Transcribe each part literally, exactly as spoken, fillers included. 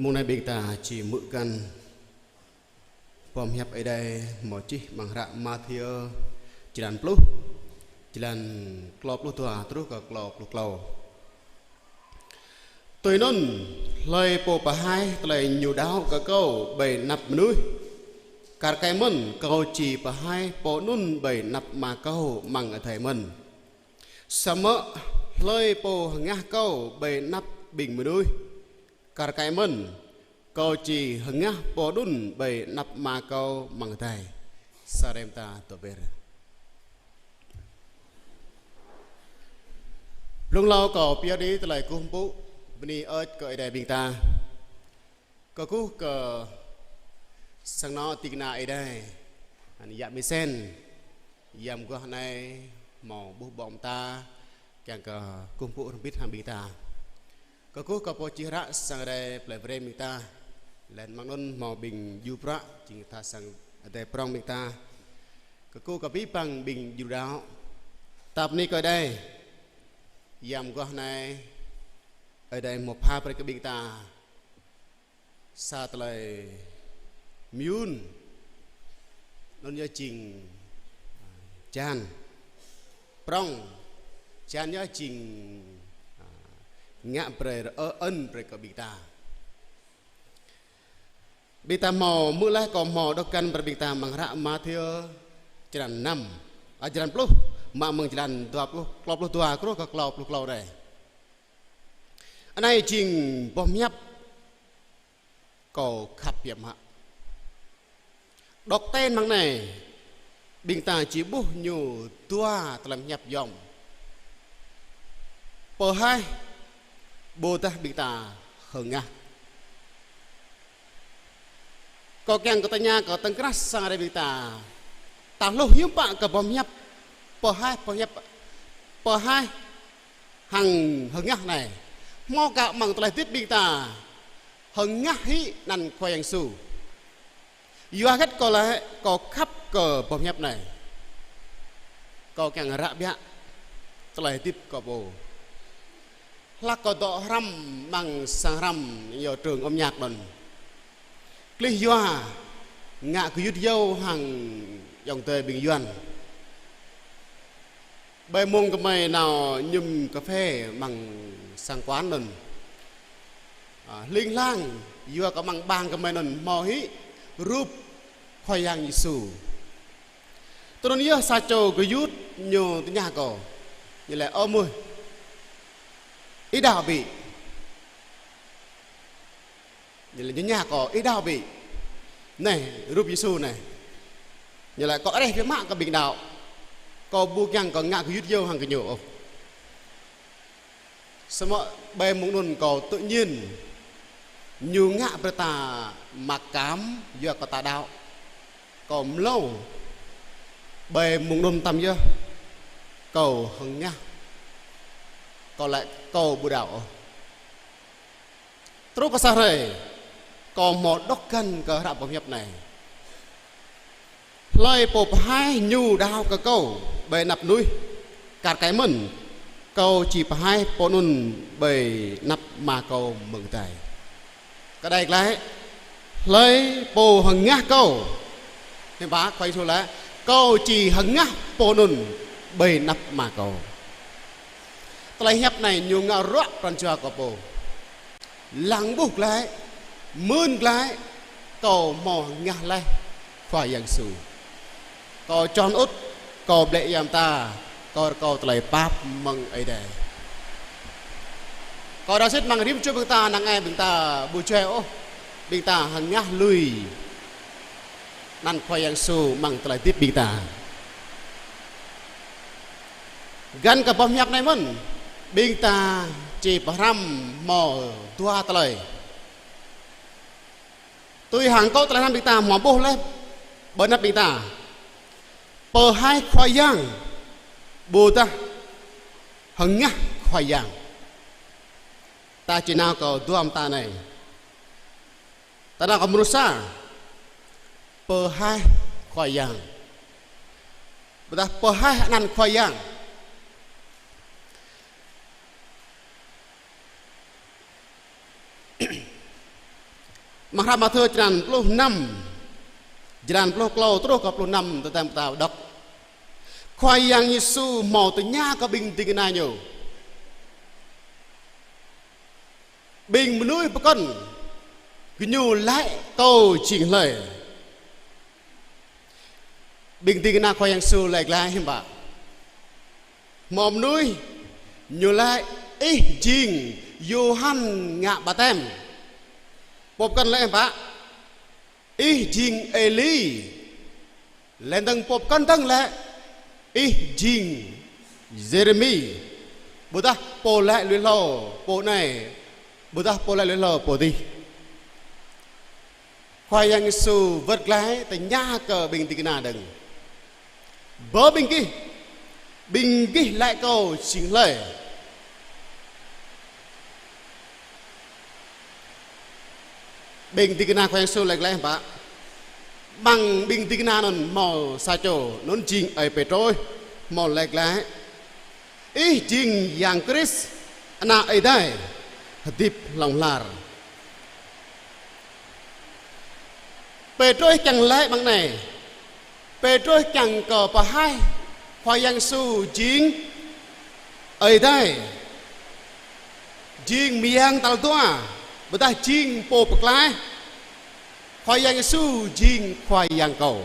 Mông anai ƀing ta či hmư̆ găn boh hiăp Ơi Adai hmâo čih amăng hră Mathiơ črăn pluh, črăn klâo pluh dua truh kơ klâo pluh klâo. Tui anŭn, hlơi pô pơhaih tơlơi ñu đaŏ kơ Kâo ƀơi anăp mơnuih, kar kaĭ mơ̆n Kâo či pơhaih pô anŭn ƀơi anăp Ama Kâo amăng adai mơ̆n. Samơ̆ hlơi pô hơngah Kâo ƀơi anăp ƀing mơnuih, kar kaĭ mơ̆n Kâo či hơngah pô anŭn ƀơi anăp Ama Kâo amăng adai. Sa rem ta tơber. Blung hlâo kâo pơyơr đĭ tơlơi kơkuh pơpŭ, bơni hơơč kơ Ơi Adai ƀing ta. Kơkuh kơ sang anŏ ding kơna Ơi Adai, ană yă Mi Sen, yam mơguah anai hmâo ƀuh ƀô̆ mơta, kiăng kơ kơkuh pơpŭ hrŏm hơbĭt hăng ƀing ta. Kơkuh kơ pô čih hră sang Ơi Adai plei Brem ƀing ta, laih anŭn mơ̆ng anŭn hmâo ƀing djru bruă, jing tha sang adai prŏng ƀing ta. Kơkuh kơ abih bang ƀing djru đaŏ. Ta bơni kơ Ơi Adai, yam mơguah anai, Ơi Adai hmâo pha brơi kơ ƀing ta sa tơlơi mơyŭn. Anŭn yơh jing, a, čan prŏng, čan yơh jing, a, ngă brơi rơ-, ơ, ơn brơi kơ ƀing ta. Ƀing ta hmâo hmư̆ laih, kâo hmâo đŏk găn brơi ƀing ta amăng hră Mathiơ črăn năm, a, črăn pluh, mă mơ̆ng črăn dua pluh, klâo pluh dua truh kơ klâo pluh klâo rai. Anai jing boh hiăp kâo khăp biă mă. Đŏk ten amăng anai, ƀing ta či ƀuh ñu dua tơlơi hiăp yôm. Pơhaih, ƀôdah ƀing ta hơngah. Kâo kiăng kơ tơña kơ tơ̆ng krah sang Ơi Adai ƀing ta. Ta hluh hiư̆m pă kơ boh hiăp pơhaih, boh hiăp pơhaih hăng hơngah anai. Hmâo ka amăng tơlơi hơdip ƀing ta hơngah hĭ anăn Khua Yang Yêsu. Yua hơget kâo laĭ, kâo khăp kơ boh hiăp anai. Kâo kiăng ră biă tơlơi hơdip kâo pô. Hlak kâo dŏ hrăm amăng sang hrăm yua trường âm nhạc anŭn. Klih yua ngă gơyut yâo hăng ayŏng adơi ƀing Yuan. Ƀơi mông gơmơi nao mơñum cà phê amăng sang quán anŭn. A, hling hlang, yua kơ amăng ƀang gơmơi anŭn hmâo hĭ rup Khua Yang Yêsu. Tui anŭn yơh sa čô gơyut ñu tơña kâo. Ñu laĭ: "Ơ mơi, ih đaŏ ƀĭ?" Ñu laĭ, ñu tơña kâo: "Ih đaŏ ƀĭ?" "Anai, rup Yêsu anai." Ñu laĭ: "Kâo areh biă mă kơ ƀing đaŏ. Kâo ƀu kiăng kơ ngă gơyut yâo hăng gơñu ôh." Samơ̆ ƀơi mông anŭn kâo tự nhiên ñu ngă brơi ta mặc cảm yua kơ ta đaŏ. Kâo mlâo ƀơi mông anŭn mơtam yơh kâo hơngah. Kâo laĭ kâo ƀu đaŏ ôh. Truh kơ sa hrơi, kâo hmâo đŏk găn kơ hră boh hiăp anai: "Hlơi pô pơhaih ñu đaŏ kơ Kâo ƀơi anăp mơnuih, kar kaĭ mơ̆n Kâo či pơhaih pô anŭn ƀơi anăp Ama Kâo mơ̆ng adai." Kơđai glaĭ: "Hlơi pô hơngah Kâo." Hiư̆m pă Khua Yêsu laĭ: "Kâo či hơngah pô anŭn ƀơi anăp Ama Kâo." Tơlơi hiăp anai ñu ngă ruă pran jua kâo pô. Lăng ƀuh glaĭ, mưn glaĭ, kâo hmâo hơngah laih Khua Yang Yêsu. Kâo čŏng ŭt, kâo blĕ ia mơta, kâo rơkâo tơlơi pap mơ̆ng Ơi Adai. Kâo đaŏ sĭt amăng rĭm čô ƀing ta, năng ai ƀing ta ƀu juăi ôh, ƀing ta hơngah lui anăn Khua Yang Yêsu amăng tơlơi hơdip ƀing ta. Găn kơ boh hiăp anai mơ̆n, ƀing ta či pơhrăm hmâo dua tơlơi. Tui hăng kâo tơlơi hrăm ƀing ta hmâo ƀuh laih ƀơi anăp ƀing ta. Pơhaih Khua Yang, ƀôdah hơngah Khua Yang. Ta či nao kơ dua mơta anai. Ta nao kơ mrô sa, pơhaih Khua Yang. Ƀôdah pơhaih anăn Khua Yang. Amăng hră Mathiơ črăn pluh năm, črăn pluh klâo truh kơ pluh năm, tơdang ta đŏk, Khua Yang Yêsu hmâo tơña kơ ƀing ding kơna Ñu: Ƀing mơnuih pơkŏn, gơñu laĭ Kâo jing hlơi? Ƀing ding kơna Khua Yang Yêsu laĭ glaĭ hiư̆m pă? Hmâo mơnuih ñu laĭ: Ih jing Yôhan ngă ƀaptem. Pô pơkŏn laĭ hiư̆m pă? Ih jing Êli. Laih dơ̆ng pô pơkŏn dơ̆ng laĭ: Ih jing Yêrêmi. Ƀôdah pô laĭ lui hlâo pô anai, ƀôdah pô laĭ lui hlâo pô adih. Khua Yang Yêsu wơ̆t glaĭ tơña kơ ƀing ding kơna dơ̆ng: Bơ ƀing gih, ƀing gih laĭ Kâo jing hlơi? Ƀing ding kơna Khua Yang Yêsu laĭ glaĭ hiư̆m pă? Amăng ƀing ding kơna anŭn hmâo sa čô, anŭn jing ơi Pêtrôs, hmâo laĭ glaĭ: Ih jing Yang Krist, Ană Ơi Adai hơdip hlŏng lar. Pêtrôs kiăng laĭ mơ̆ng anai, Pêtrôs kiăng kơ pơhaih Khua Yang Yêsu jing Ơi Adai, jing mơyang tal dua, ƀôdah jing Pô Pơklaih. Khua Yang Yêsu jing Khua Yang kâo.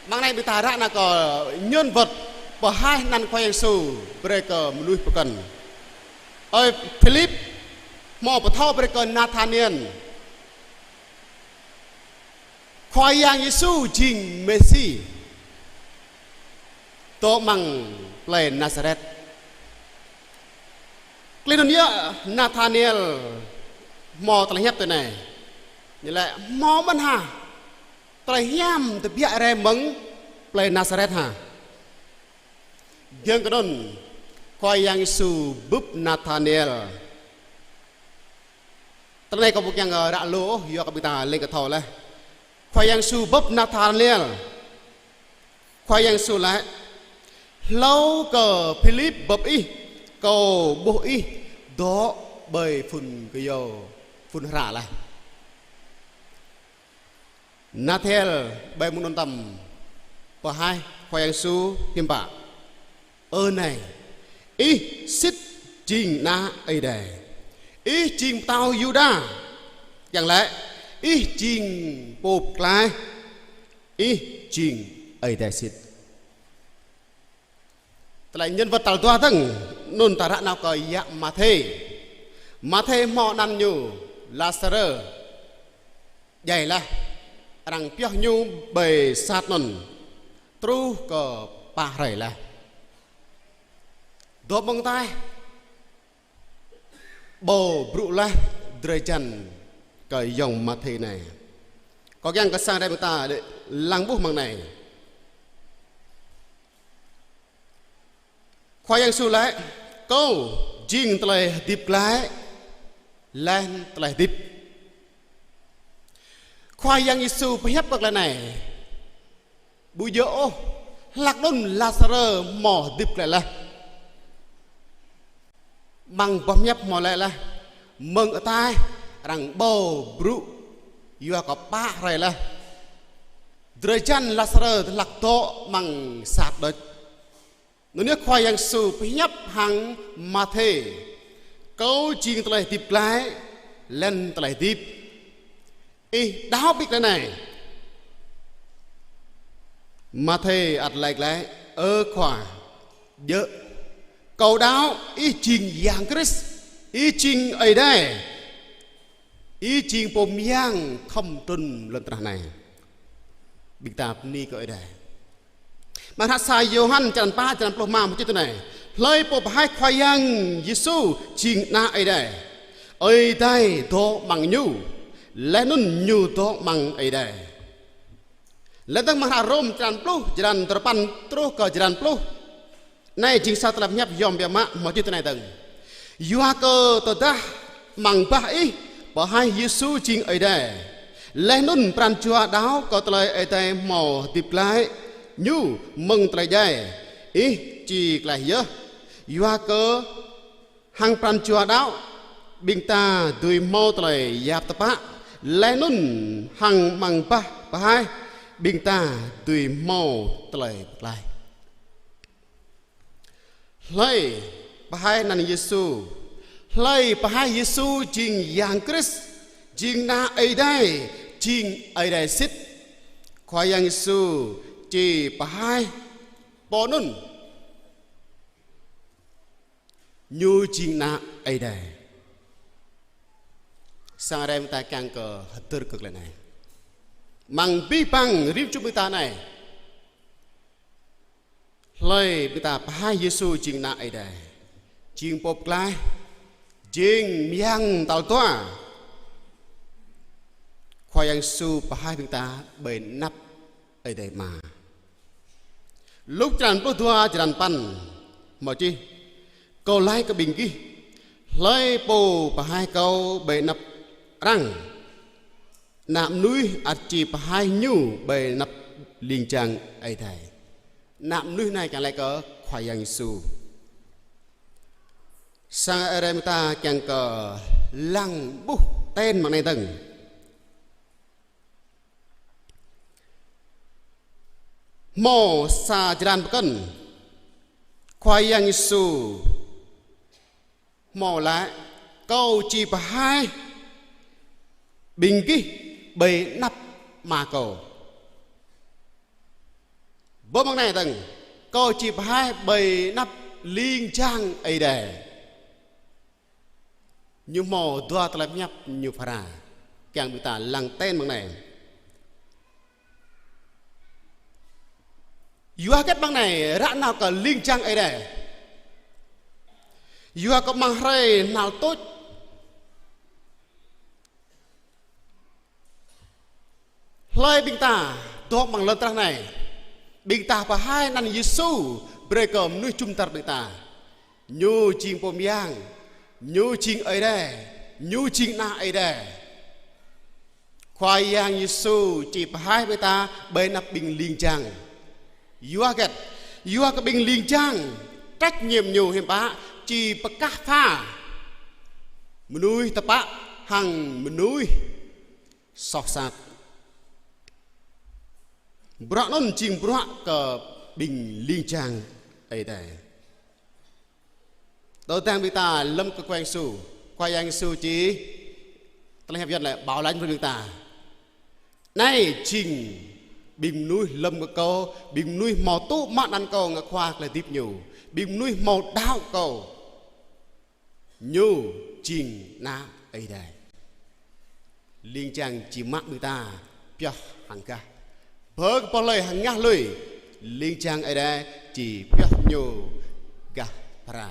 Mơ̆ng anai ƀing ta ră anai kơ nhân vật pơhaih anăn Khua Yang Yêsu brơi kơ mơnuih pơkŏn. Ơi Philip hmâo pơthâo brơi kơ Nathanael Khua Yang Yêsu jing Mêsi, dŏ amăng plei Nasaret. Klin anŭn yơh Nathanael hmâo tơlơi hiăp tui anai. Ñu laĭ: Hmâo mơ̆n hă tơlơi hiam tơbiă rai mơ̆ng plei Nasaret hă? Giŏng kơ anŭn Khua Yang Yêsu bưp Nathanael. Tơlơi anai kâo ƀu kiăng ră lu ôh, yua kơ ƀing ta leng kơ thâo laih. Khua Yang Yêsu bưp Nathanael. Khua Yang Yêsu laĭ: Hlâo kơ Philip bưp ih, Kâo ƀuh ih dŏ ƀơi phŭn kơyâo, phŭn hră laih. Nathanael ƀơi mông anŭn tơm pơhaih Khua Yang Yêsu hiư̆m pă? Ơ Nai, Ih sĭt jing Ană Ơi Adai. Ih jing pơtao Yuđa. Kiăng laĭ, Ih jing Pô Pơklaih. Ih jing Ơi Adai sĭt. Tơlơi nhân vật tal dua dơ̆ng, anŭn ta ră nao kơ yă Mathê. Mathê hmâo anăn ñu Lasarơ djai laih, arăng pioh ñu ƀơi sat anŭn truh kơ pă hrơi laih. Dŏ mơ̆ng ataih, ƀâo brŭ laih drơi jăn kơ ayŏng Mathê anai. Kâo kiăng kơ sang rai ƀing ta đĕ lăng ƀuh mơ̆ng anai. Khua Yang Yêsu laĭ: Kâo jing tơlơi hơdip glaĭ, laih anŭn tơlơi hơdip. Khua Yang Yêsu pơhiăp kơ tơlơi anai. Ƀu djơ̆ ôh, hlăk anŭn Lasarơ hmâo hơdip glaĭ laih. Amăng boh pơhiăp hmâo laĭ laih, mơ̆ng ataih arăng ƀâo brŭ yua kơ pă hrơi laih. Drơi jăn Lasarơ hlăk dŏ amăng sat đôč. Anŭn yơh Khua Yang Yêsu pơhiăp hăng Mathê: Kâo jing tơlơi hơdip glaĭ, laih anŭn tơlơi hơdip. Ih đaŏ ƀiă tơlơi anai? Mathê ăt laĭ glaĭ: Ơ Khua, djơ̆. Kâo đaŏ Ih jing Yang Krist, Ih jing Ơi Adai, Ih jing Pô Mơyang khŏm trŭn lŏn tơnah anai. Ƀing ta bơni kơ Ơi Adai. Amăng hră sa Yôhan črăn pă, črăn pluh rơma hmâo čih tui anai: Hlơi pô pơhaih Khua Yang Yêsu jing Ană Ơi Adai, Ơi Adai dŏ amăng ñu, laih anŭn ñu dŏ amăng Ơi Adai. Laih dơ̆ng amăng hră Rôm črăn pluh, črăn duapăn truh kơ črăn pluh. Anai jing sa tơlơi pơhiăp yôm biă mă hmâo čih tui anai dơ̆ng: Yua kơ tơdah amăng bah ih pơhaih Yêsu jing Ơi Adai, laih anŭn pran jua đaŏ kơ tơlơi Ơi Adai hmâo hơdip glaĭ Ñu mơ̆ng tơlơi djai, ih či klaih yơh. Yua kơ hăng pran jua đaŏ ƀing ta dưi hmâo tơlơi yap tơpă, laih anŭn hăng amăng bah pơhaih ƀing ta dưi hmâo tơlơi pơklaih. Hlơi pơhaih anăn Yêsu? Hlơi pơhaih Yêsu jing Yang Krist, jing Ană Ơi Adai, jing Ơi Adai sĭt? Khua Yang Yêsu či pơhaih pô anŭn, Ñu jing Ană Ơi Adai. Sang hrơi ƀing ta kiăng kơ hơdơr kơ tơlơi anai. Amăng abih bang rĭm čô ƀing ta anai, hlơi ƀing ta pơhaih Yêsu jing Ană Ơi Adai, jing Pô Pơklaih, jing mơyang tal dua? Khua Yang Yêsu pơhaih ƀing ta ƀơi anăp Ơi Adai Ama. Luk črăn pluh dua, črăn păn, hmâo čih: Kâo laĭ kơ ƀing gih, hlơi pô pơhaih Kâo ƀơi anăp arăng, Ană mơnuih ăt či pơhaih ñu ƀơi anăp ling jang Ơi Adai. Ană mơnuih anai kiăng laĭ kơ Khua Yang Yêsu. Sang hrơi ƀing ta kiăng kơ lăng ƀuh ten amăng anai dơ̆ng. Hmâo sa črăn pơkŏn, Khua Yang Yêsu hmâo laĭ: Kâo či pơhaih ƀing gih ƀơi anăp Ama Kâo. Ƀơi amăng anai dơ̆ng, Kâo či pơhaih ƀơi anăp ling jang Ơi Adai. Ñu hmâo dua tơlơi pơhiăp Ñu phara. Kiăng ƀing ta lăng ten amăng anai. Yua hơget amăng anai ră nao kơ ling jang Ơi Adai? Yua kơ amăng hrơi hnal tuč, hlơi ƀing ta dŏ amăng lŏn tơnah anai, ƀing ta pơhaih anăn Yêsu brơi kơ mơnuih jum dar ƀing ta. Ñu jing Pô Mơyang, Ñu jing Ơi Adai, Ñu jing Ană Ơi Adai. Khua Yang Yêsu či pơhaih ƀing ta ƀơi anăp ƀing ling jang. Yua hơget? Yua kơ ƀing ling jang, trách nhiệm ñu hiư̆m pă? Či pơkah pha mơnuih tơpă hăng mơnuih soh sat. Bruă anŭn jing bruă kơ ƀing ling jang Ơi Adai. Tơdang ƀing ta lơ̆m kơ Khua Yang Yêsu, Khua Yang Yêsu či, tơlơi hiăp Yuan laĭ, bảo lãnh brơi ƀing ta: Anai jing ƀing mơnuih lơ̆m kơ Kâo, ƀing mơnuih hmâo tŭ mă anăn Kâo ngă Khua kơ tơlơi hơdip ñu, ƀing mơnuih hmâo đaŏ Kâo. Ñu jing Ană Ơi Adai. Ling jang či mă ƀing ta pioh hăng gah. Bơ kơ pô hlơi hơngah lui, ling jang Ơi Adai či pioh ñu gah phara.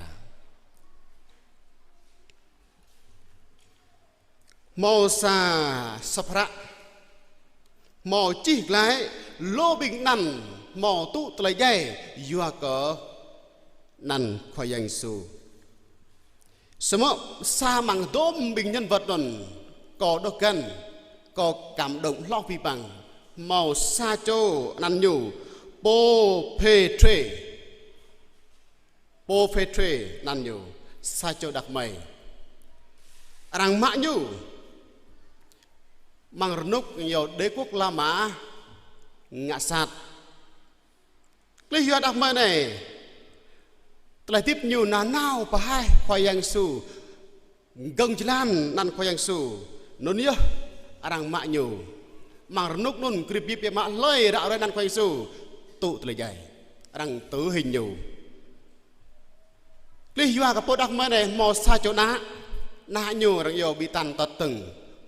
Hmâo sa sŏp hră hmâo čih glaĭ lu ƀing anăn hmâo tŭ tơlơi djai yua kơ anăn Khua Yang Yêsu. Samơ̆ sa amăng dôm ƀing nhân vật anŭn, kâo đŏk găn, kâo cảm động hloh abih bang, hmâo sa čô anăn ñu Pô Phêtrê. Pô Phêtrê anăn ñu, sa čô đah kơmơi. Arăng mă ñu amăng rơnŭk ñu đế quốc La Mã ngă sat. Klih yua đah kơmơi anai, tơlơi hơdip ñu nanao pơhaih Khua Yang Yêsu, gơ̆ng jơlan anăn Khua Yang Yêsu, anŭn yơh arăng mă ñu. Amăng rơnŭk anŭn krip bip biă mă hlơi ră ruai anăn Khua Yang Yêsu, tŭ tơlơi djai. Arăng tử hình ñu. Klih yua kơ pô đah kơmơi anai hmâo sa čô ană, ană ñu arăng iâu ƀing ta tơtưng,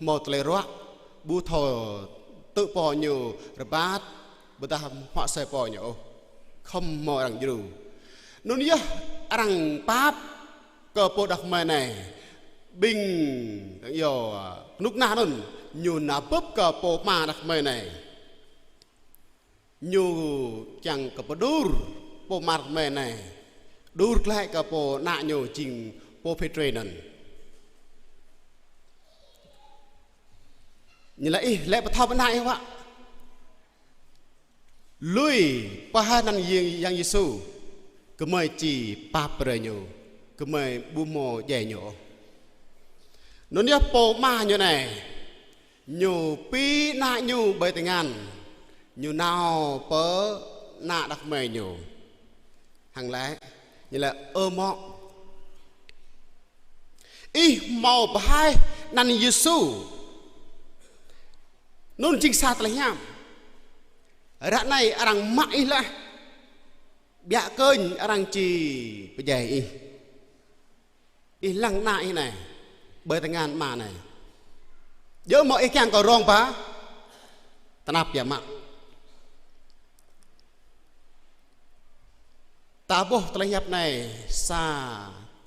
hmâo tơlơi ruă, ƀu thâo tŭ pô ñu rơbat, ƀôdah huă asơi pô ñu ôh. Khŏm hmâo arăng djru. Anŭn yơh arăng pap kơ pô đah kơmơi anai. Ƀing arăng iâu kơnuk kơna anŭn, ñu nao bưp kơ pô ama đah kơmơi anai. Ñu kiăng kơ pơđur pô ama đah kơmơi anai. Đur glaĭ kơ pô ană ñu jing Pô Phêtrê anŭn. Ñu laĭ: Ih, laĭ pơthâo pơ ană ih wă. Lui pơhaih anăn Yang, Yang Yêsu, gơmơi či pap brơi ñu, gơmơi ƀu hmâo djai ñu ôh. Anŭn yơh pô ama ñu anai, ñu pi ană ñu ƀơi tơngan, ñu nao pơ ană đah kơmơi ñu. Hăng laĭ, ñu laĭ: Ơ mŏ, ih hmâo pơhaih anăn Yêsu. Anŭn jing sa tơlơi hiam. Ră anai arăng mă ih laih. Biă kơnh arăng či pơdjai ih. Ih lăng ană ih anai ƀơi tơngan ama anai. Djơ̆ mơ̆ ih kiăng kơ rông ba? Tơnap biă mă. Ta ƀuh tơlơi hiăp anai sa,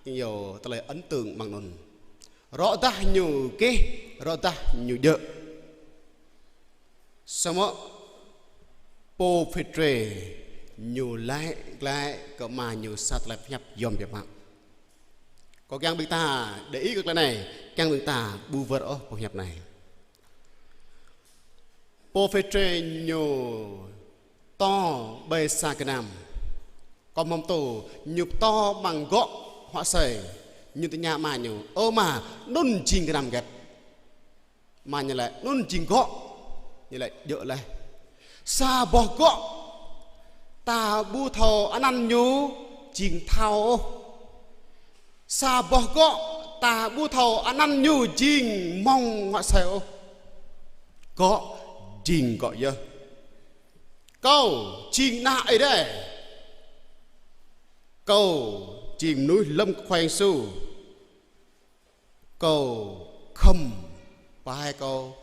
ñu tơlơi ấn tượng mơ̆ng anŭn. Rŏ dah ñu gêh, rŏ dah ñu djơ̆. Samơ̆ pô Pêtrô ñu laĭ glaĭ kơ ama ñu sa tơlơi pơhiăp yôm biă mă. Kâo kiăng ƀing ta để ý kơ tơlơi anai, kiăng ƀing ta ƀu wơr ôh pơhiăp anai. Pô Pêtrô ñu pơtô ƀơi sa gơnam. Kơ mơ̆ng tơ ñu pơtô amăng gŏ huă asơi. Ñu tơña ama ñu: Ơ ama, anŭn jing gơnam hơget? Ama ñu laĭ: Anŭn jing gŏ. Ñu laĭ: Djơ̆ laih. Sa boh gŏ ta ƀu thâo anăn ñu jing thâo ôh. Sa boh gŏ ta ƀu thâo anăn ñu jing mơ̆ng huă asơi ôh. Gŏ jing gŏ yơh. Kâo jing ană Ơi Adai. Kâo jing mơnuih lơ̆m kơ Khua Yang Yêsu. Kâo khŏm pơhaih kâo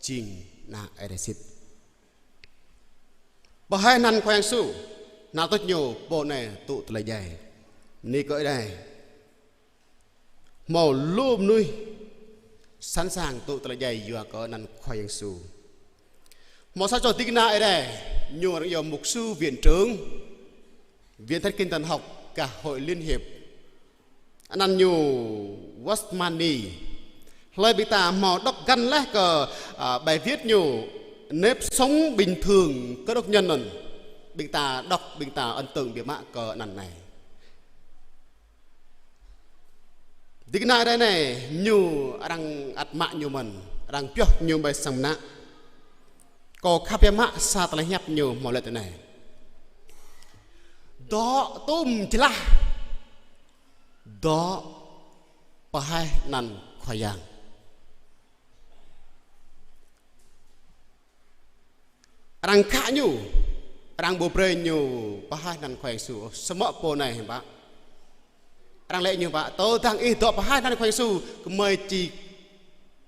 jing ană Ơi Adai sĭt. Pơhaih anăn Khua Yang Yêsu, ană tuč ñu pô anai tŭ tơlơi djai. Bơni kơ Ơi Adai. Hmâo lu mơnuih sẵn sàng tŭ tơlơi djai yua kơ anăn Khua Yang Yêsu. Hmâo sa čô ding kơna Ơi Adai, ñu arăng iâu mục sư viện trưởng, viện thánh kinh thần học, gah Hội Liên hiệp. Anăn ñu Watchman Nee. Hlơi ƀing ta hmâo đŏk găn laih kơ, à, bài viết ñu Nếp sống bình thường Cơ đốc nhân anŭn. Ƀing ta đŏk, ƀing ta ấn tượng biă mă kơ anăn anai. Ding kơna Ơi Adai anai, ñu arăng ăt mă ñu mơ̆n, arăng pioh ñu ƀơi sang mơnă. Kâo khăp biă mă sa tơlơi hiăp ñu hmâo laĭ tui anai: Dŏ tŭm jơlah, dŏ pơhaih anăn Khua Yang. Arăng khă ñu, arăng ƀu brơi ñu pơhaih anăn Khua Yang Yêsu ôh, samơ̆ pô anai hiư̆m pă. Arăng laĭ ñu pă: Tơdang ih dŏ pơhaih anăn Khua Yang Yêsu, gơmơi či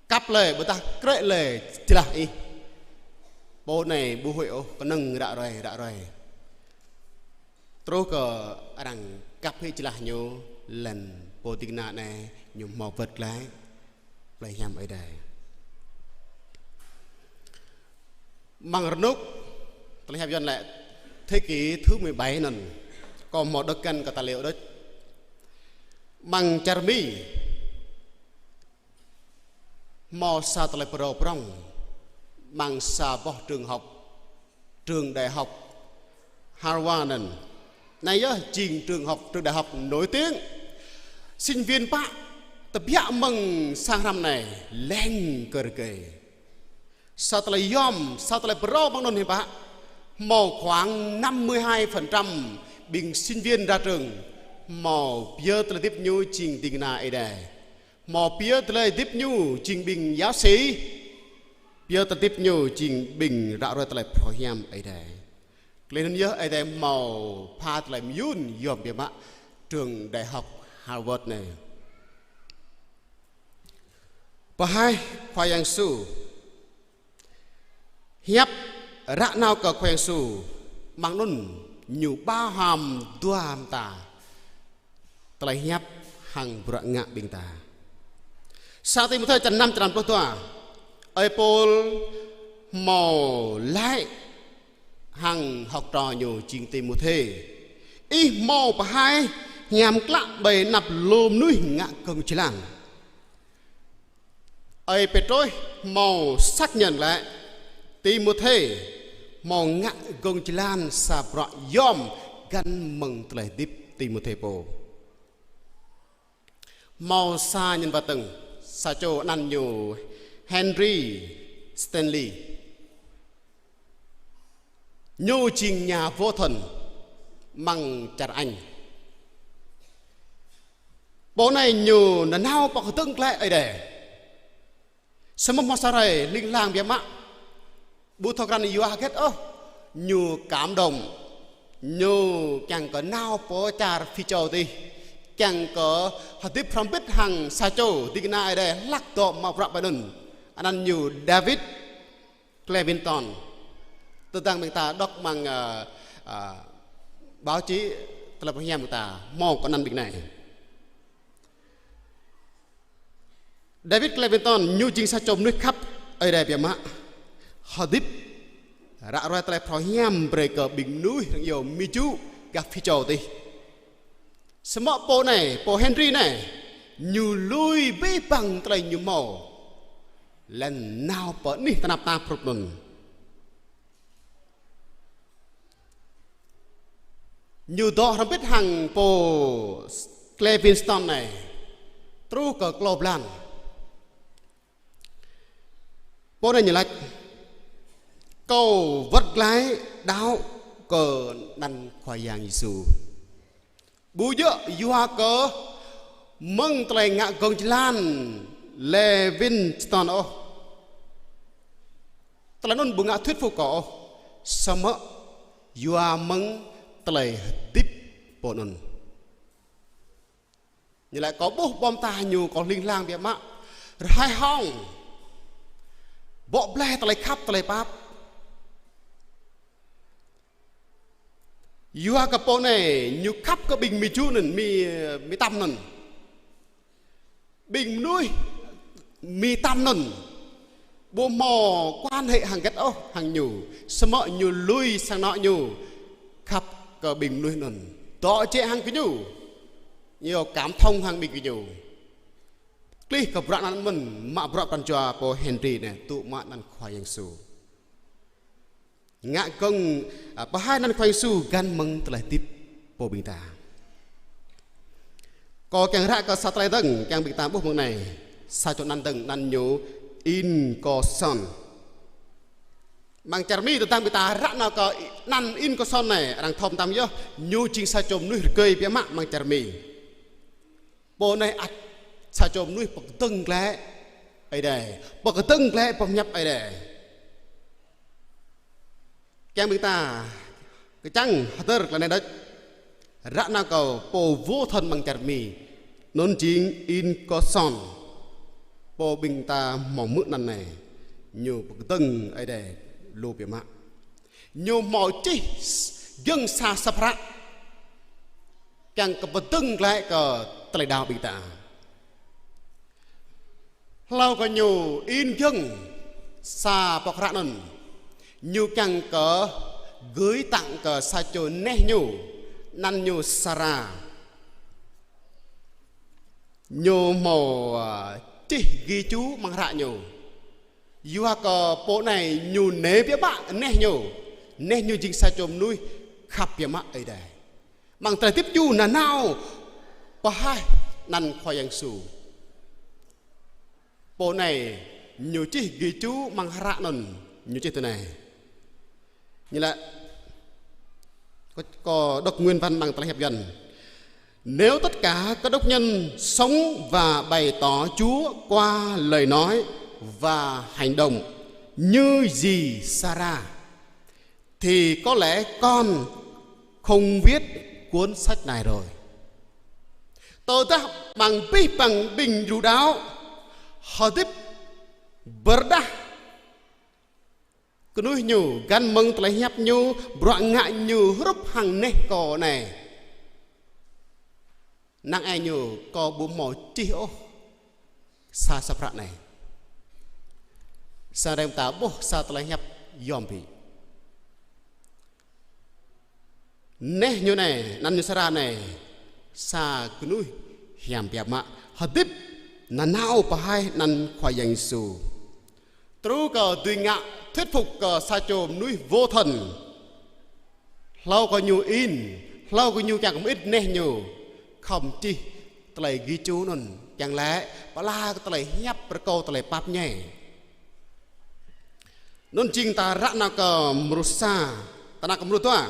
kăp lĕ, ƀôdah krĕ lĕ jơlah ih. Pô anai ƀu huĭ ôh, kơnơ̆ng ră ruai, ră ruai. Truh kơ arăng kăp hĭ jơlah ñu, laih anŭn pô ding kơna anai ñu hmâo wơ̆t glaĭ plei hiam Ơi Adai. Amăng rơnŭk, tơlơi hiăp Yuan laĭ thế kỷ thứ mười bảy anŭn, kâo hmâo đŏk găn kơ ta lĕ đôč. Amăng čar Mi, hmâo sa tơlơi phrâo prŏng, amăng sa boh trường học, trường đại học Harvard anŭn. Anai yơh jing trường học, trường đại học nổi tiếng. Sinh viên pă tơbiă mơ̆ng sang hrăm anai leng kơ rơgơi. Sa tơlơi yôm, sa tơlơi phrâo mơ̆ng anŭn hiư̆m pă. Hmâo khoảng năm mươi hai phần trăm ƀing sinh viên ra trường hmâo pơyơr tơlơi hơdip ñu jing ding kơna Ơi Adai. Hmâo pơyơr tơlơi hơdip ñu jing ƀing giáo sĩ. Pơyơr tơlơi hơdip ñu jing ƀing ră ruai tơlơi phrâo hiam Ơi Adai. Tơlơi anŭn yơh Ơi Adai hmâo pha tơlơi mơyŭn yôm biă mă trường đại học Harvard anai. Pơhaih Khua Yang Yêsu. Hiăp ră nao kơ Khua Yang Yêsu, amăng anŭn ñu bao hăm dua mơta tơlơi hiăp hăng bruă ngă ƀing ta. Sa Timôthê črăn năm, črăn pluh dua. Ơi Pôl hmâo laĭ hăng hŏk trò ñu jing Timôthê: Ih hmâo pơhaih hiam klă ƀơi anăp lu mơnuih ngă gơ̆ng jơlan. Ơi Pêtrôs hmâo xác nhận glaĭ, Timôthê hmâo ngă gơ̆ng jơlan sa bruă yôm găn mơ̆ng tơlơi hơdip Timôthê pô. Hmâo sa nhân vật dơ̆ng, sa čô anăn ñu Henry Stanley. Ñu jing nhà vô thần amăng čar Anh. Pô anai ñu nanao pơkơdơ̆ng glaĭ Ơi Adai. Samơ̆ hmâo sa hrơi ling lang biă mă. Ƀu thâo krăn yua hơget ôh, ñu cảm động. Ñu kiăng kơ nao pơ čar Phi Châu tih. Kiăng kơ hơdip hrŏm hơbĭt hăng sa čô ding kơna Ơi Adai hlăk dŏ mă bruă ƀơi anŭn. Anăn ñu David Livingstone. Tơdang ƀing ta đọc amăng, ơ, ơ, báo chí, tơlơi pơhiam ƀing ta hmâo kơ anăn ƀing anai. David Livingstone ñu jing sa čô mơnuih khăp Ơi Adai biă mă. Hơdip ră ruai tơlơi phrâo hiam brơi kơ ƀing mơnuih răng yơh mơjŭ gah Phi Châu tih. Samơ̆ pô anai, pô Henry anai, ñu lui abih bang tơlơi ñu hmâo. Laih anŭn nao pơ anih tơnap tap hrup anŭn. Ñu dŏ hrŏm hơbĭt hăng pô Livingstone anai truh kơ klâo blan. Pô anai ñu laĭ: Kâo wơ̆t glaĭ đaŏ kơ anăn Khua Yang Yêsu. Ƀu djơ̆ yua kơ mơ̆ng tơlơi ngă gơ̆ng jơlan Livingstone ôh. Tơlơi anŭn ƀu ngă thuyết phục kâo ôh. Samơ̆ yua mơ̆ng tơlơi hơdip pô anŭn. Ñu laĭ kâo ƀuh ƀô̆ mơta ñu kâo ling lang biă mă. Rơhai hŏng. Bŏ blai tơlơi khăp tơlơi pap. Yua kơ pô anai ñu khăp kơ ƀing mơjŭ anŭn, mơ̆, mơ̆ tăm anŭn. Ƀing mơnuih mơ̆ tăm anŭn. Ƀu hmâo quan hệ hăng hơget ôh hăng ñu. Samơ̆ ñu lui sang anŏ ñu. Khăp kơ ƀing mơnuih anŭn. Dŏ jĕ hăng gơñu. Ñu cảm thông hăng ƀing gơñu. Klih kơ bruă anăn mơ̆n, mă bruă pran jua pô Henry anai, tŭ mă anăn Khua Yang Yêsu. Ngă gơ̆ng, ơ, pơhaih anăn Khua Yang Yêsu găn mơ̆ng tơlơi hơdip pô ƀing ta. Kâo kiăng ră kơ sa tơlơi dơ̆ng, kiăng ƀing ta ƀuh mơ̆ng anai. Sa čô anăn dơ̆ng, anăn ñu Ingersoll. Amăng čar Mi tơdang ƀing ta ră nao kơ anăn Ingersoll anai, arăng thâo mơtam yơh, ñu jing sa čô mơnuih rơgơi biă mă amăng čar Mi. Pô anai ăt sa čô mơnuih pơkơdơ̆ng glaĭ Ơi Adai. Pơkơdơ̆ng glaĭ pơhiăp Ơi Adai. Kiăng ƀing ta kơčăng hơdơr tơlơi anai đôč. Ră nao kơ pô vô thần amăng čar Mi. Anŭn jing Ingersoll. Pô ƀing ta hmâo hmư̆ anăn anai. Ñu pơkơdơ̆ng Ơi Adai lu biă mă. Ñu hmâo čih giŏng sa săp hră. Kiăng kơ pơdơ̆ng glaĭ kơ tơlơi đaŏ ƀing ta. Hlâo kơ ñu in giŏng sa pŏk hră anŭn. Ñu kiăng kơ gửi tặng kơ sa čô neh ñu. Anăn ñu Sara. Ñu hmâo, ơ, čih ghi chú amăng hră ñu. Yua kơ pô anai ñu nê biă mă neh ñu. Neh ñu jing sa čô mơnuih khăp biă mă Ơi Adai. Amăng tơlơi hơdip ñu nanao pơhaih anăn Khua Yang Yêsu. Pô anai ñu čih ghi chú amăng hră anŭn, ñu čih tui anai. Ñu laĭ, kâo, kâo đọc nguyên văn bằng tơlơi hiăp Yuăn. Nếu tất cả Cơ Đốc nhân sống và bày tỏ Chúa qua lời nói và hành động như dì Sara, thì có lẽ con không viết cuốn sách này rồi. Tơdah amăng abih bang ƀing đru đaŏ hơdip pơrơđah kơnuih ñu, găn mơ̆ng tơlơi hiăp ñu, bruă ngă ñu hrup hăng neh kâo anai. Năng ai ñu kâo ƀu hmâo čih ôh sa săp hră anai. Sa rem ta ƀuh sa tơlơi hiăp yôm ƀĭ. Neh ñu anai, anăn ñu Sara anai, sa kơnuih hiam biă mă, hơdip nanao pơhaih anăn Khua Yang Yêsu. Truh kơ dưi ngă thuyết phục kơ sa čô mơnuih vô thần. Hlâo kơ ñu in, hlâo kơ ñu kiăng kơ mơit neh ñu, khŏm čih tơlơi gĭ ču anŭn, kiăng laĭ pơala kơ tơlơi hiăp rơkâo tơlơi pap ñai. Anŭn jing ta ră nao kơ mrô sa, ta nao kơ mrô dua.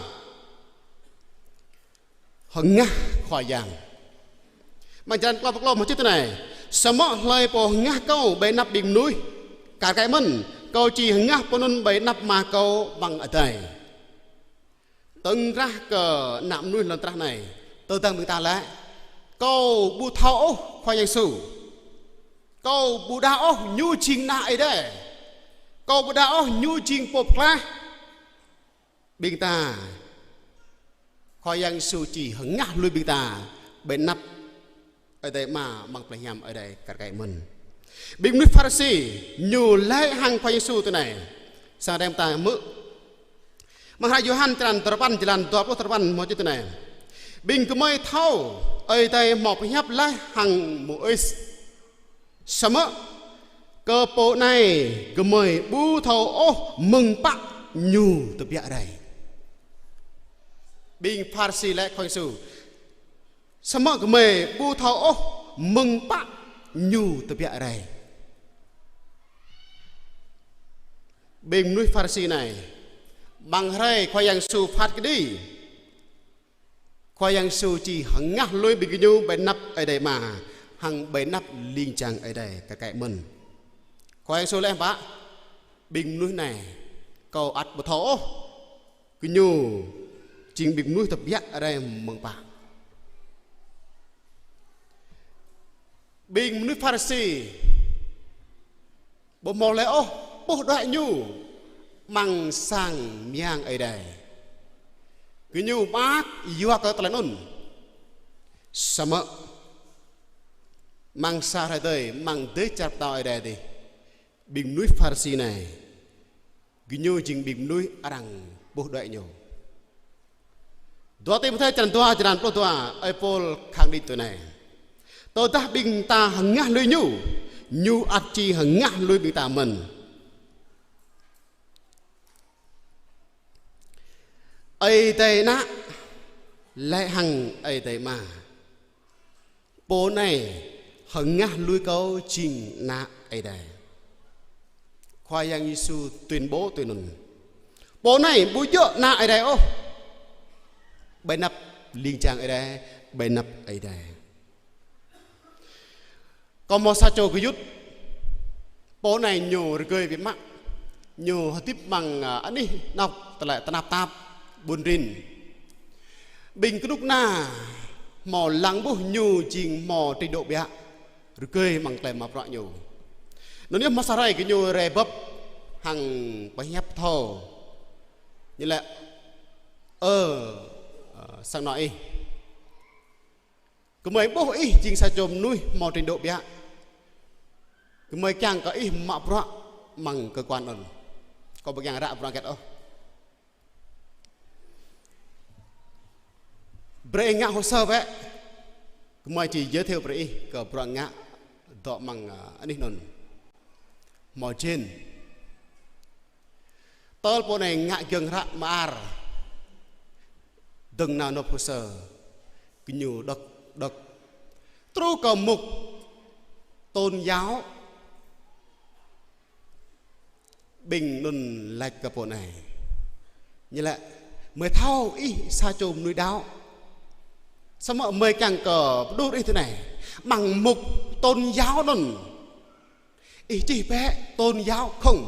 Hơngah Khua Yang. Amăng črăn klâo pluh klâo mơ̆ čih tui anai: Samơ̆ hlơi pô hơngah Kâo ƀơi anăp ƀing mơnuih, kar kaĭ mơ̆n, Kâo či hơngah pô anŭn ƀơi anăp Ama Kâo amăng adai. Tơ̆ng krah kơ ană mơnuih lŏn tơnah anai, tơdang ƀing ta laĭ: Kâo ƀu thâo ôh Khua Yang Yêsu. Kâo ƀu đaŏ ôh Ñu jing Ană Ơi Adai. Kâo ƀu đaŏ ôh Ñu jing Pô Pơklaih. Ƀing ta, Khua Yang Yêsu či hơngah lui ƀing ta ƀơi anăp Ơi Adai Ama amăng plei hiam Ơi Adai kar kaĭ mơ̆n. Ƀing mơnuih Pharisi ñu laĭ hăng Khua Yang Yêsu tui anai. Sang đêm ta hmư̆. Amăng hră Yôhan črăn duapăn, jơlan dua pluh duapăn hmâo čih tui anai: Ƀing gơmơi thâo Ơi Adai hmâo pơhiăp laih hăng Môis. Samơ̆ kơ pô anai gơmơi ƀu thâo ôh mơ̆ng pă ñu tơbiă rai. Ƀing Pharisi laĭ Khua Yang Yêsu: Samơ̆ gơmơi ƀu thâo ôh mơ̆ng pă ñu tơbiă rai. Ƀing mơnuih Pharisi anai, amăng hrơi Khua Yang Yêsu phat kơđi, Khua Yang Yêsu či hơngah lui ƀing gơñu ƀơi anăp Ơi Adai Ama, hăng ƀơi anăp ling jang Ơi Adai kar kaĭ mơ̆n. Khua Yang Yêsu laĭ hăng pă: Ƀing mơnuih anai, Kâo ăt ƀu thâo ôh gơñu jing ƀing mơnuih tơbiă rai mơ̆ng pă. Ƀing mơnuih Pharisi ƀu hmâo laĭ ôh, ƀuh đuaĭ ñu amăng sang mơyang Ơi Adai. Gơñu mơak yua kơ tơlơi anŭn. Samơ̆ amăng sa hrơi tơdơi, amăng dêh čar pơtao Ơi Adai adih, ƀing mơnuih Pharisi anai, gơñu jing ƀing mơnuih arăng ƀuh đuaĭ ñu. Dua Timôthê črăn dua, jơlan pluh dua, ơi Pôl khẳng định tui anai: Tơdah ƀing ta hơngah lui Ñu, Ñu ăt či hơngah lui ƀing ta mơ̆n. Ơi Adai Ană laĭ hăng Ơi Adai Ama: Pô anai hơngah lui Kâo jing Ană Ơi Adai. Khua Yang Yêsu tuyên bố tui anŭn. Pô anai ƀu djơ̆ Ană Ơi Adai ôh. Ƀơi anăp ling jang Ơi Adai, ƀơi anăp Ơi Adai. Kâo hmâo sa čô gơyut, pô anai ñu rơgơi biă mă. Ñu hơdip amăng, a, anih anŏ tơlơi tơnap tap, ƀun rin. Ƀing kơnuk kơna hmâo lăng ƀuh ñu jing hmâo trình độ biă, rơgơi amăng tơlơi mă bruă ñu. Anŭn yơh hmâo sa hrơi gơñu rai bưp hăng pơhiăp thâo. Ñu laĭ: Ơ, ơ, sang anŏ ih. Gơmơi ƀuh ih jing sa čô mơnuih hmâo trình độ biă. Gơmơi kiăng kơ ih mă bruă amăng cơ quan anŭn. Kâo ƀu kiăng ră bruă hơget ôh. Brơi ih ngă hồ sơ bĕ. Gơmơi či giới thiệu brơi ih kơ bruă ngă dŏ amăng, a, anih anŭn. Hmâo jên. Tơl pô anai ngă giŏng hră mơar, dơ̆ng nao nộp hồ sơ, gơñu đŏk đŏk. Truh kơ mục tôn giáo, ƀing anŭn laĭ kơ pô anai: Ñu laĭ: Gơmơi thâo ih sa čô mơnuih đaŏ. Samơ̆ gơmơi kiăng kơ pơđŭr ih tui anai. Amăng mục tôn giáo anŭn, ih čih bĕ tôn giáo không.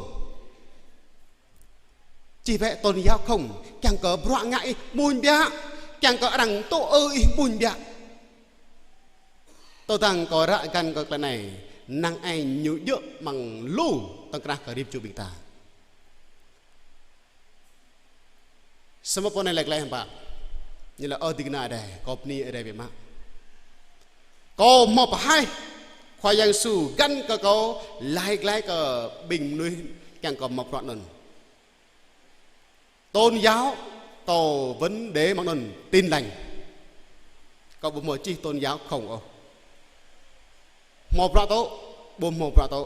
Čih bĕ tôn giáo không, kiăng kơ bruă ngă ih ƀuñ biă, kiăng kơ arăng tŭ ư ih ƀuñ biă. Tơdang kâo ră găn kơ tơlơi anai, năng ai ñu djơ̆ amăng lu tơ̆ng krah kơ rĭm čô ƀing ta. Samơ̆ pô anai laĭ glaĭ hăng pă? Ñu laĭ: Ơ ding kơna Ơi Adai, kâo bơni Ơi Adai biă mă. Kâo hmâo pơhaih Khua Yang Yêsu găn kơ kâo laĭ glaĭ kơ ƀing mơnuih kiăng kâo mă bruă anŭn. Tôn giáo, kâo vấn đề mơ̆ng anŭn Tin Lành. Kâo ƀu hmâo čih tôn giáo không ôh. Hmâo bruă tŭ, ƀu hmâo bruă tŭ.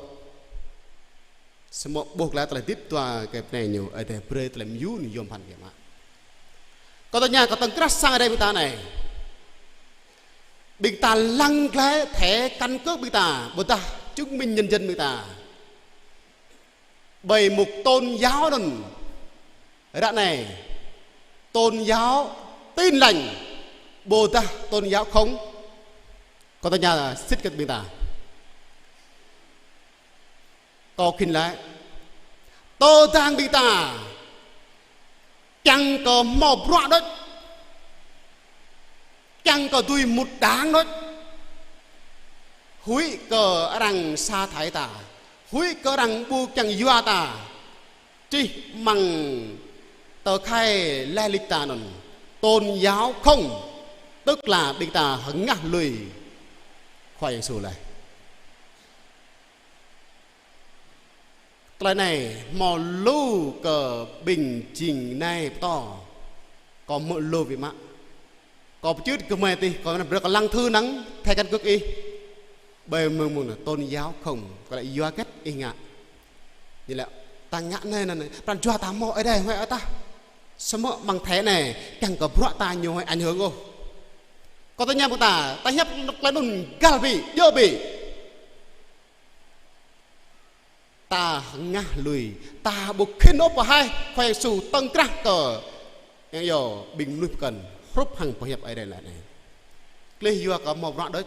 Samơ̆ ƀuh glaĭ tơlơi hơdip dua kơ pơnai ñu, Ơi Adai brơi tơlơi mơyŭn yôm phăn biă mă. Kâo tơña kơ tơ̆ng krah sang Ơi Adai ƀing ta anai. Ƀing ta lăng glaĭ thẻ căn cước ƀing ta, ƀôdah chứng minh nhân dân ƀing ta. Ƀơi mục tôn giáo anŭn, ră anai, tôn giáo Tin Lành, ƀôdah tôn giáo không? Kâo tơña sĭt kơ ƀing ta. Kâo khĭn laĭ, tơdang ƀing ta kiăng kơ hmâo bruă đôč, kiăng kơ dưi mŭt đảng đôč, huĭ kơ arăng sa thải ta, huĭ kơ arăng ƀu kiăng yua ta, čih amăng tờ khai lai lịch ta anŭn, tôn giáo không, tức là ƀing ta hơngah lui Khua Yang Yêsu laih. Tơlơi anai hmâo lu kơ ƀing jing nai pơtô. Kâo hmư̆ lu biă mă. Kâo pơčut kơ mơi tih, kâo brơi kơ lăng thư năng thẻ căn cước ih. Ƀơi mơ̆ng mơ̆ng tôn giáo không, kâo laĭ yua hơget ih ngă. Ñu laĭ ta ngă anai anai, pran jua ta hmâo Ơi Adai huai ơi tah. Samơ̆ amăng thẻ anai, kiăng kơ bruă ta ñu huai ảnh hưởng ôh. Kâo tơña ƀing ta, ta hiăp tơlơi anŭn găl ƀĭ, djơ̆ ƀĭ. Ta hơngah lui, ta ƀu khĭn ôh pơhaih Khua Yang Yêsu tơ̆ng krah kơ, yang yơh, ƀing mơnuih pơkŏn, hrup hăng pơhiăp Ơi Adai laĭ anai. Klih yua kơ hmâo bruă đôč.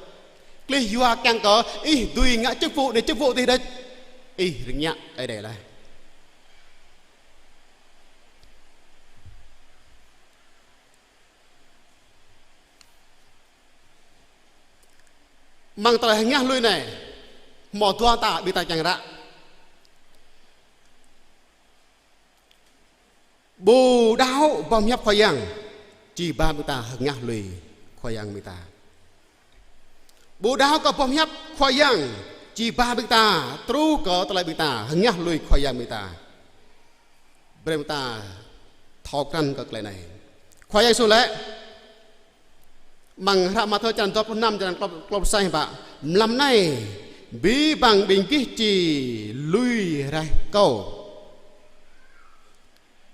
Klih yua kiăng kơ ih dưi ngă chức vụ anai chức vụ adih đôč. Ih rơngiă Ơi Adai laih. Amăng tơlơi hơngah lui anai, hmâo dua mơta ƀing ta kiăng ră. Ƀu đaŏ boh pơhiăp Khua Yang, či ba ƀing ta hơngah lui Khua Yang ƀing ta. Ƀu đaŏ kơ boh pơhiăp Khua Yang, či ba ƀing ta, truh kơ tơlơi ƀing ta hơngah lui Khua Yang ƀing ta. Brơi ƀing ta thâo krăn kơ tơlơi anai. Khua Yang Yêsu laĭ, amăng hră Mathiơ črăn dua pluh năm, črăn klâo, klâo pluh sa hiư̆m pă: Mlam anai, abih bang ƀing gih či lui rai Kâo.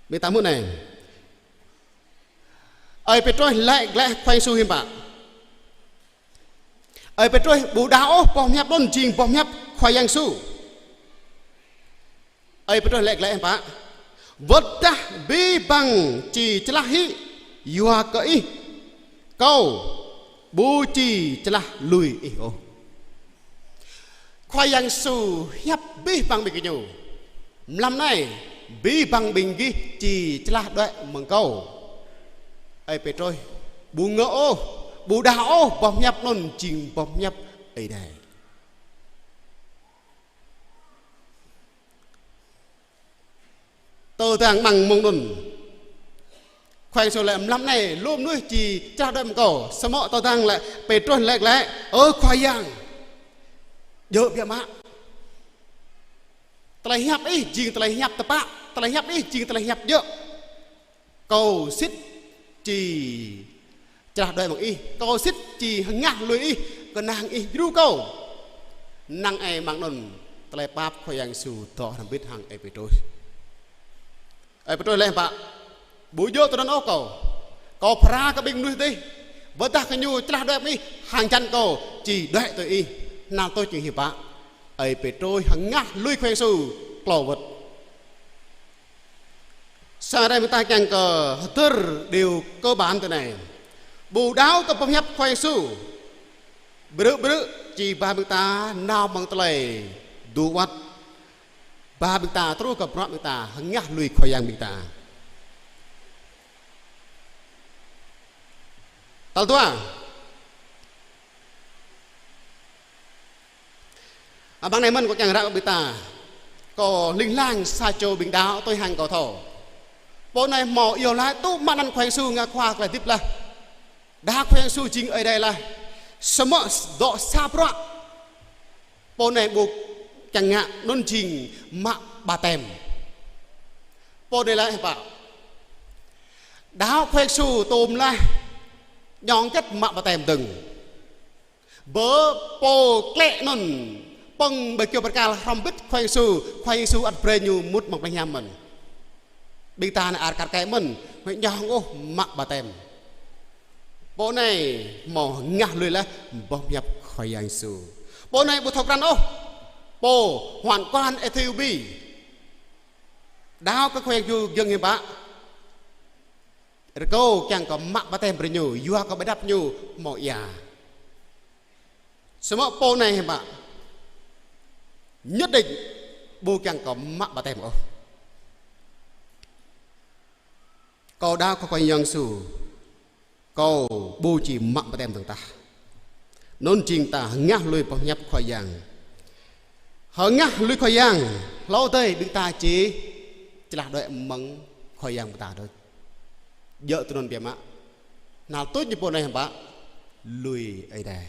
Ƀing ta hmư̆ anai. Ơi Pêtrôs laĭ glaĭ Khua Yang Yêsu hiư̆m pă? Ơi Pêtrôs ƀu đaŏ ôh boh pơhiăp anŭn jing boh pơhiăp Khua Yang Yêsu. Ơi Pêtrôs laĭ glaĭ hiư̆m pă? Wơ̆t tơdah abih bang či čơlah hĭ yua kơ ih, Kâo ƀu či čơlah lui ih ôh. Khua Yang Yêsu hiăp abih bang ƀing gơñu: Mlam anai, abih bang ƀing gih či čơlah đuaĭ mơ̆ng Kâo. Ơi Pêtrôs ƀu ngă ôh, ƀu đaŏ ôh boh pơhiăp anŭn jing boh pơhiăp Ơi Adai. Tơdang amăng mông anŭn, Khua Yang Yêsu laĭ: Mlam anai, lu mơnuih či čơlah đuaĭ mơ̆ng Kâo. Samơ̆ tơdang laĭ, Pêtrôs laĭ glaĭ: Ơ Khua Yang, djơ̆ biă mă. Tơlơi hiăp ih jing tơlơi hiăp tơpă, tơlơi hiăp ih jing tơlơi hiăp djơ̆. Kâo sĭt či čơlah đuaĭ mơ̆ng ih, kâo sĭt či hơngah lui ih, kơnang ih djru kâo. Năng ai amăng anŭn tơlơi pap Khua Yang Yêsu dŏ hrŏm hơbĭt hăng ơi Pêtrôs. Ơi Pêtrôs laĭ hiư̆m pă? Ƀu djơ̆ tui anŭn ôh kâo. Kâo phara kơ ƀing mơnuih adih. Wơ̆t tơdah gơñu čơlah đuaĭ mơ̆ng ih, hăng jăn kâo či đuaĭ tui ih. Hnal tuč jing hiư̆m pă? Ơi Pêtrôs hơngah lui Khua Yang Yêsu klâo wơ̆t. Sa rai mơ̆ng ta kiăng kơ hơdơr điều cơ bản tui anai. Ƀu đaŏ kơ boh pơhiăp Khua Yang Yêsu, brư̆ brư̆ či ba ƀing ta nao amăng tơlơi dŏ wơ̆t, ba ƀing ta truh kơ bruă ƀing ta hơngah lui Khua Yang ƀing ta. Tal dua. Amăng anai mơ̆n kâo kiăng ră kơ ƀing ta. Kâo ling lang sa čô ƀing đaŏ tui hăng kâo thâo. Pô anai hmâo iâu laĭ tŭ mă anăn Khua Yang Yêsu ngă khua tơlơi hơdip laih. Đaŏ Khua Yang Yêsu jing Ơi Adai laih. Samơ̆ dŏ sa bruă pô anai ƀu kiăng ngă, anŭn jing mă ƀaptem. Pô anai laĭ hiư̆m pă? Đaŏ Khua Yang Yêsu tŭm laih, djŏng hơget mă ƀaptem dơ̆ng. Bơ pô klĕ anŭn pơ̆ng ƀơi kơyâo bơrkal hrŏm hơbĭt Khua Yang Yêsu, Khua Yang Yêsu ăt brơi ñu mŭt amăng plei hiam mơ̆n. Ƀing ta anai ar kar kaĭ mơ̆n, huĭ djŏng ôh mă ƀaptem. Pô anai hmâo hơngah lui laih boh pơhiăp Khua Yang Yêsu. Pô anai ƀu thâo krăn ôh. Pô hoan quan Êthiôpi. Đaŏ kơ Khua Yang Yêsu giŏng hiư̆m pă. Rơkâo kiăng kơ mă ƀaptem brơi ñu, yua kơ ƀơi anăp ñu hmâo ia. Samơ̆ pô anai hiư̆m pă. Nhất định ƀu kiăng kơ mă ƀaptem ôh. Kâo đaŏ kơ Khua Yang Yêsu. Kâo ƀu či mă ƀaptem dơ̆ng tah. Anŭn jing ta hơngah lui boh pơhiăp Khua Yang. Hơngah lui Khua Yang, hlâo adih ƀing ta či čơlah đuaĭ mơ̆ng Khua Yang ƀing ta đôč. Djơ̆ tui anŭn biă mă. Hnal tuč ñu pô anai hiư̆m pă, lui Ơi Adai.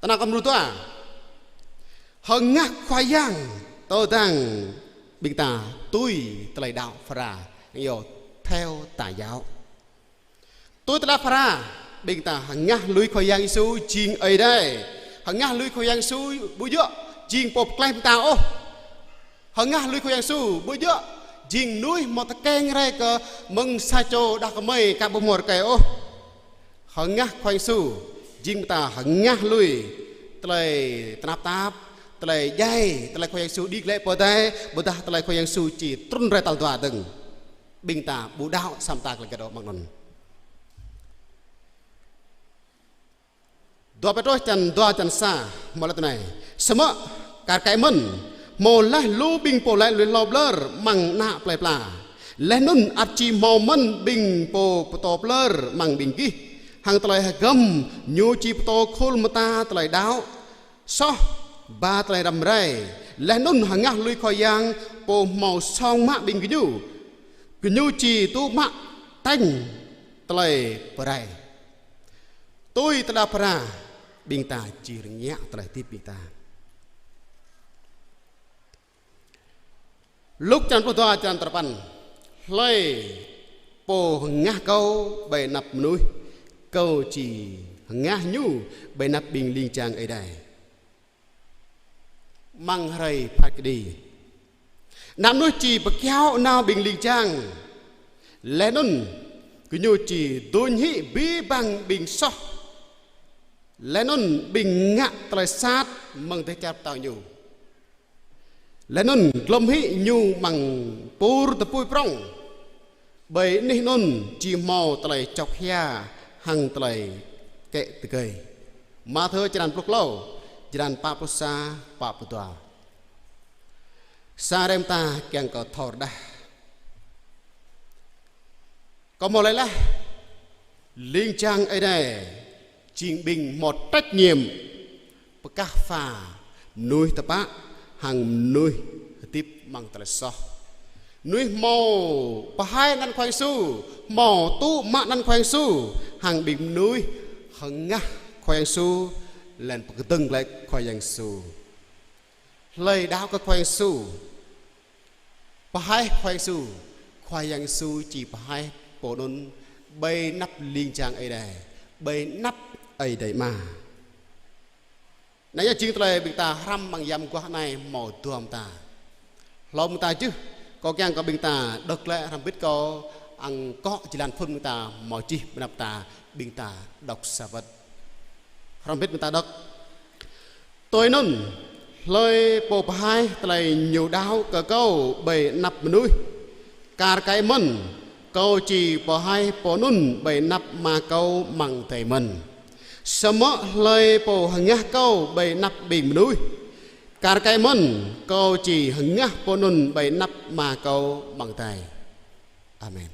Tơnap kơ mơnuih ta. Hơngah Khua Yang, tơdang ƀing ta tui tơlơi đaŏ phara, yua theo tà giáo. Tui tơlơi đaŏ phara, ƀing ta hơngah lui Khua Yang Yêsu jing Ơi Adai. Hơngah lui Khua Yang Yêsu ƀu djơ̆ jing pô pơklaih ƀing ta ôh. Hơngah lui Khua Yang Yêsu ƀu djơ̆ jing mơnuih hmâo tơkeng rai kơ mơ̆ng sa čô đah kơmơi aka ƀu hmâo rơkơi ôh. Hơngah Khua Yang Yêsu jing ƀing ta hơngah lui tơlơi tơnap tap, tơlơi djai, tơlơi Khua Yang Yêsu đĭ glaĭ pơ adai, ƀôdah tơlơi Khua Yang Yêsu či trŭn rai tal dua dơ̆ng. Ƀing ta ƀu đaŏ samơ̆ ta tơlơi gơdô mơ̆ng anŭn. Dua Pêtrôs črăn dua črăn sa, hmâo laĭ tui anai: Samơ̆ kar kaĭ mơ̆n, hmâo laih lu ƀing pô laĭ lui hlâo ƀlơr amăng ană plơi pla. Laih anŭn ăt či hmâo mơ̆n ƀing pô pơtô ƀlơr amăng ƀing gih, hăng tơlơi hơgŏm ñu či pơtô khul mơta tơlơi đaŏ soh, ba tơlơi răm rai. Laih anŭn hơngah lui Khua Yang pô hmâo song mă ƀing gơñu, gơñu či tŭ mă tañ tơlơi pơrai. Tui tơlơi đaŏ phara, ƀing ta či rơngiă tơlơi hơdip ƀing ta. Luk črăn pluh dua, črăn duapăn: Hlơi pô hơngah Kâo ƀơi anăp mơnuih, Kâo či hơngah ñu ƀơi anăp ƀing ling jang Ơi Adai. Amăng hrơi phat kơđi, ană mơnuih či pơkiaŏ nao ƀing ling jang. Laih anŭn gơñu či duñ hĭ abih bang ƀing soh. Laih anŭn ƀing ngă tơlơi sat mơ̆ng dêh čar pơtao ñu. Laih anŭn glŏm hĭ ñu amăng pur tơpui prŏng. Ƀơi anih anŭn či hmâo tơlơi čŏk hia hăng tơlơi kĕ tơgơi. Mathiơ črăn pluh klâo, črăn pă pluh sa, pă pluh dua. Sa rem ta kiăng kơ thâo rơđah. Kâo hmâo laĭ laih, ling jang Ơi Adai jing ƀing hmâo trách nhiệm pơkah pha mơnuih tơpă hăng mơnuih hơdip amăng tơlơi soh. Mơnuih hmâo pơhaih anăn Khua Yang Yêsu, hmâo tŭ mă anăn Khua Yang Yêsu, hăng ƀing mơnuih hơngah Khua Yang Yêsu, laih anŭn pơkơdơ̆ng glaĭ Khua Yang Yêsu. Hlơi đaŏ kơ Khua Yang Yêsu, pơhaih Khua Yang Yêsu, Khua Yang Yêsu či pơhaih pô anŭn ƀơi anăp ling jang Ơi Adai, ƀơi anăp Ơi Adai Ama. Anai yơh jing tơlơi ƀing ta hrăm amăng yăm guah anai hmâo dua mơta. Hlâo mơta jưh, kâo kiăng kơ ƀing ta đŏk glaĭ hrŏm hơbĭt kâo, hăng akŏ jơlan phŭn ƀing ta hmâo čih ƀơi anăp ta, ƀing ta đŏk sa wơ̆t. Hrŏm hơbĭt ƀing ta đŏk. Tui anŭn, hlơi pô pơhaih tơlơi ñu đaŏ kơ Kâo ƀơi anăp mơnuih, kar kaĭ mơ̆n, Kâo či pơhaih pô anŭn ƀơi anăp Ama Kâo amăng adai mơ̆n. Samơ̆ hlơi pô hơngah Kâo ƀơi anăp ƀing mơnuih, kar kaĭ mơ̆n, Kâo či hơngah pô anŭn ƀơi anăp Ama Kâo amăng adai. Amen.